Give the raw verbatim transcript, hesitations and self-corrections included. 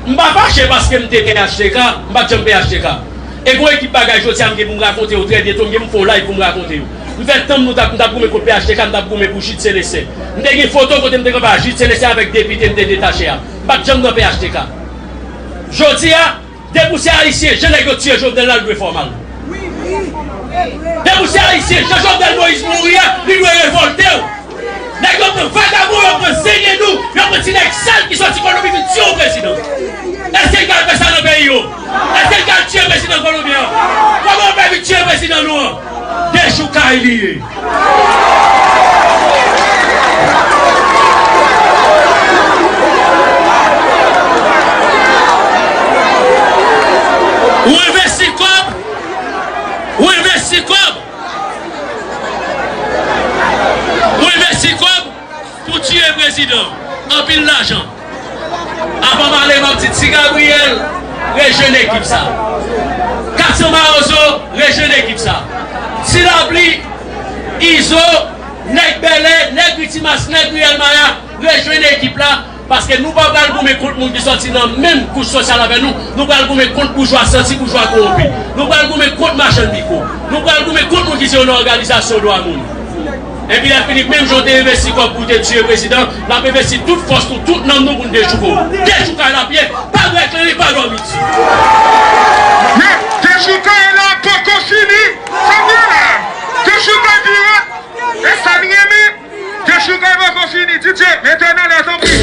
M pa fache paske m te P H T K, m pa t janm P H T K. E gon ekip bagay jodi a m gen pou m rakonte yo trè byento, m gen pou m fè yon live pou m rakonte yo. M fè tan m nou t ap, m t ap goumen kont P H T K, m t ap goumen pou Jid Selestin. M te gen foto kote m te kanpe a Jid Selestin avèk depite m te detache a. M pa t janm nan P H T K. Jodi a, depi w se Ayisyen, jan nèg yo tiye Jovenel la, l dwe fè w mal. Depi w se Ayisyen, jan Jovenel Moïse mouri a, li dwe revòlte w. Nèg yo pran vagabon, yo pran zenyen nou, yo pran ti nèg sal ki soti Kolonbi vin tiye yon prezidan. Èske n ka fè sa nan peyi yo? Èske n ka tiye prezidan kolonbyen an? Kòman yo fè vin tiye prezidan nou an? Dechoukay li ye. Ou envesti kòb, ou envesti kòb, ou envesti kòb pou tiye prezidan. Anpil lajan. Avan m ale, m ap di Ti Gabriel, rejwenn ekip sa. Kat san Mawozo, rejwenn ekip sa. Ti Lapli, Izo, nèg Bèlè, nèg Ritimas, nèg Riyèl Maya, rejwenn ekip la, paske nou pa pral goumen kont moun ki sòti nan menm kouch sosyal avè nou, nou pral goumen kont boujwa santi, boujwa kowonpi. Nou pral goumen kont machann mikwo. Nou pral goumen kont moun ki se yon òganizasyon dwa moun. Epi lè fini, menm jan w te envesti kòb pou w te tiye prezidan, n ap envesti tout fòs nou, tout nanm nou pou n dechouke w. Dechoukay l ap ye, pa bwè kleren, pa dòmi di. Men, dechoukay la poko fini. Sa m gen la. Dechoukay pi rèd. E sa n renmen. Dechoukay poko fini. D J, mete nan lè tanpri.